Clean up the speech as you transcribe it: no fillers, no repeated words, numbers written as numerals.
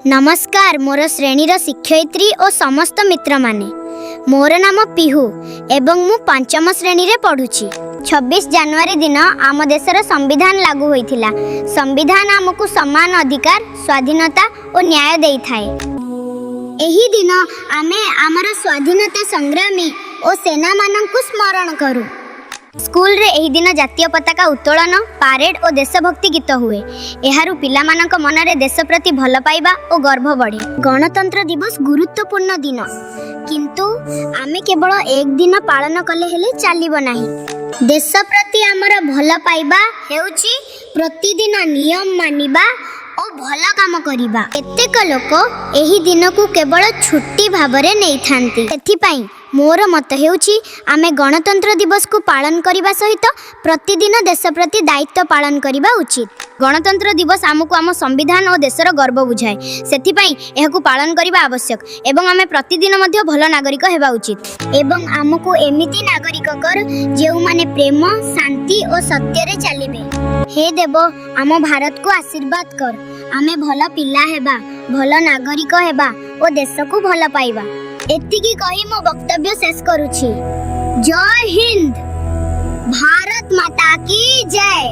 ନମସ୍କାର ମୋର ଶ୍ରେଣୀର ଶିକ୍ଷୟିତ୍ରୀ ଓ ସମସ୍ତ ମିତ୍ରମାନେ। ମୋର ନାମ ପିହୁ ଏବଂ ମୁଁ ପଞ୍ଚମ ଶ୍ରେଣୀରେ ପଢ଼ୁଛି। 26 ଜାନୁଆରୀ ଦିନ ଆମ ଦେଶର ସମ୍ବିଧାନ ଲାଗୁ ହୋଇଥିଲା। ସମ୍ବିଧାନ ଆମକୁ ସମାନ ଅଧିକାର, ସ୍ୱାଧୀନତା ଓ ନ୍ୟାୟ ଦେଇଥାଏ। ଏହି ଦିନ ଆମେ ଆମର ସ୍ୱାଧୀନତା ସଂଗ୍ରାମୀ ଓ ସେନାମାନଙ୍କୁ ସ୍ମରଣ କରୁ। ସ୍କୁଲରେ ଏହି ଦିନ ଜାତୀୟ ପତାକା ଉତ୍ତୋଳନ, ପାରେଡ ଓ ଦେଶଭକ୍ତି ଗୀତ ହୁଏ। ଏହାରୁ ପିଲାମାନଙ୍କ ମନରେ ଦେଶ ପ୍ରତି ଭଲ ପାଇବା ଓ ଗର୍ବ ବଢ଼େ। ଗଣତନ୍ତ୍ର ଦିବସ ଗୁରୁତ୍ୱପୂର୍ଣ୍ଣ ଦିନ, କିନ୍ତୁ ଆମେ କେବଳ ଏକ ଦିନ ପାଳନ କଲେ ହେଲେ ଚାଲିବ ନାହିଁ। ଦେଶ ପ୍ରତି ଆମର ଭଲ ପାଇବା ହେଉଛି ପ୍ରତିଦିନ ନିୟମ ମାନିବା ଓ ଭଲ କାମ କରିବା। କେତେକ ଲୋକ ଏହି ଦିନକୁ କେବଳ ଛୁଟି ଭାବରେ ନେଇଥାନ୍ତି। ସେଥିପାଇଁ ମୋର ମତ ହେଉଛି, ଆମେ ଗଣତନ୍ତ୍ର ଦିବସକୁ ପାଳନ କରିବା ସହିତ ପ୍ରତିଦିନ ଦେଶ ପ୍ରତି ଦାୟିତ୍ୱ ପାଳନ କରିବା ଉଚିତ। ଗଣତନ୍ତ୍ର ଦିବସ ଆମକୁ ଆମ ସମ୍ବିଧାନ ଓ ଦେଶର ଗର୍ବ ବୁଝାଏ। ସେଥିପାଇଁ ଏହାକୁ ପାଳନ କରିବା ଆବଶ୍ୟକ ଏବଂ ଆମେ ପ୍ରତିଦିନ ମଧ୍ୟ ଭଲ ନାଗରିକ ହେବା ଉଚିତ। ଏବଂ ଆମକୁ ଏମିତି ନାଗରିକ କର, ଯେଉଁମାନେ ପ୍ରେମ, ଶାନ୍ତି ଓ ସତ୍ୟରେ ଚାଲିବେ। ହେ ଦେବ, ଆମ ଭାରତକୁ ଆଶୀର୍ବାଦ କର। ଆମେ ଭଲ ପିଲା ହେବା, ଭଲ ନାଗରିକ ହେବା ଓ ଦେଶକୁ ଭଲ ପାଇବା। ଏତିକି କହି ମୋ ବକ୍ତବ୍ୟ ଶେଷ କରୁଛି। ଜୟ ହିନ୍ଦ, ଭାରତ ମାତା କି ଜୟ।